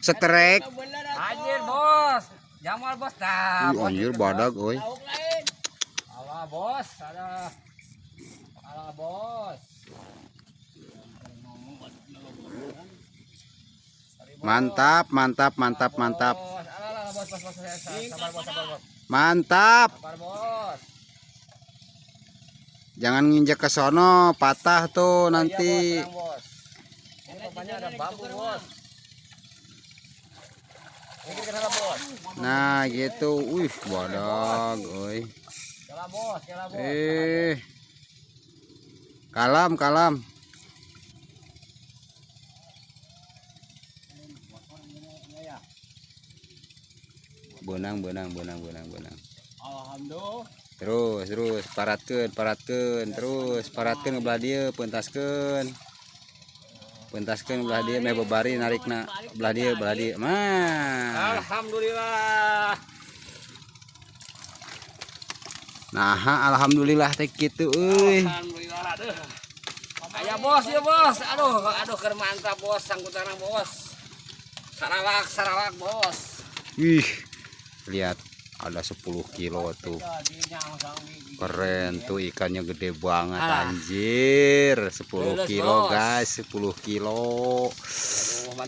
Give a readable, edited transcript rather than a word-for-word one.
Strike. Anjir, Bos. Jamal, Bos. Tah. Ih, Bos, anjir itu, badag Bos. euy. Alah, Bos. Ada. Alah, Bos. Mantap, mantap, mantap, mantap. Bos. Alah, alah, Bos, Bos, Bos. Sabar, Bos, sabar, Bos. Mantap. Sabar, Bos. Jangan nginjek ke sono, patah tuh Oh, iya, nanti. Bos, tenang, Bos. Ini rupanya ada bambu, Bos. Ini kenapa, Bos? Nah, gitu. Wih, badag euy. Kela, Bos, kela, Bos. Eh. Kalam, kalam. Benang, benang, benang, benang, benang. Alhamdulillah. Terus, terus, paratkeun, paratkeun, terus, paratkeun belah dieu, pentaskeun. Pentaskeun belah dieu meh bebari narikna belah dieu, belah dieu. Mah. Alhamdulillah. Nah, alhamdulillah teh kitu euy. Alhamdulillah, aduh. Aya bos ya bos. Aduh, aduh keur mantap bos sangkutana bos. Sarawak, Sarawak bos. Wih. Lihat ada 10 kilo tuh. Keren tuh ikannya gede banget Alah. anjir. 10 Lulus, kilo Bos. guys, 10 kilo. Aduh, mantap.